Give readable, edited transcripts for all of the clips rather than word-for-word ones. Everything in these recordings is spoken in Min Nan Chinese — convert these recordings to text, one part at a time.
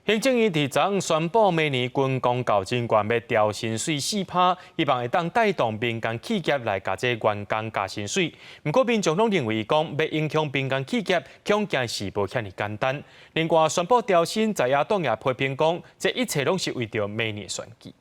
行政院佇昨宣布，明年軍公教人員欲調薪水4%，希望會當帶動民間企業來共這員工加薪水。毋過民眾攏認為講，欲影響民間企業，恐驚是無遐爾簡單。另外，宣布調薪，在野黨也批評講，這一切攏是為著明年選舉。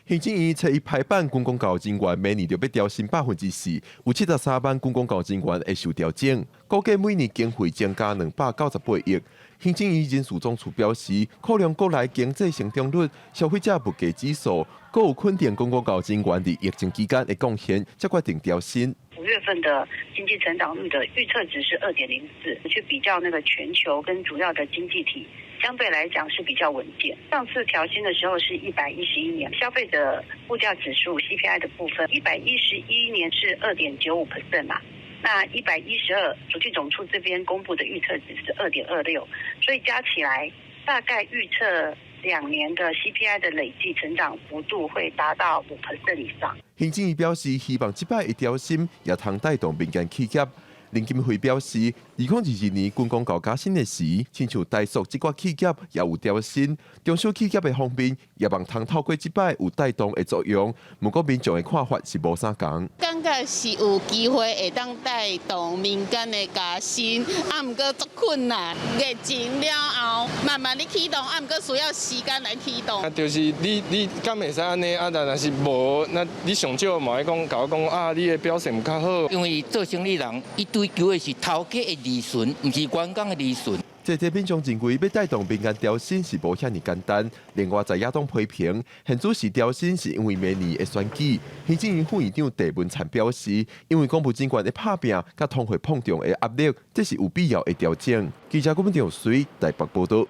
行政院初一拍板，軍公教人員明年著欲調薪4%，有73萬軍公教人員會受調整，估計每年經費增加298億。行政院人事總處表示，考量國內經濟成長率、消費者物價指數，閣有肯定軍公教人員佇疫情期間的貢獻，才決定調薪。 5月份的經濟成長率的預測值是2.04，去比較那個全球跟主要的經濟體，相對來講是比較穩健。上次調薪的時候是111年，消費者物價指數 CPI 的部分，111年是2.95% 嘛，那112主計總處這邊公布的預測值是2.26，所以加起來大概預測2年的 CPI 的累計成長幅度會達到5% 以上。行政院表示，希望這擺的調薪也通帶動民間企業。林金輝表示，2022年軍公教加薪的時，親像台塑這寡企業也有調薪，中小企業的方面也望通透過這擺有帶動的作用。毋過民眾的看法是無相仝。感覺是有機會會當帶動民間的加薪，啊，毋過足困難。疫情了後，慢慢咧啟動，啊，毋過需要時間來啟動。啊，就是你敢會使按呢？啊，但若是無，那你上少嘛會講共我講啊，你的表現毋較好。因為做生意人，伊追求的是頭家的利潤，毋是員工的利潤。這個民眾認為欲帶動民間調薪是無遐爾簡單。另外，在野黨批評，現主時調薪是因為明年的選舉。行政院副院長鄭文燦表示，因為公務人員的拍拚佮通貨膨脹的壓力，這是有必要的調整。記者郭文兆水台北報道。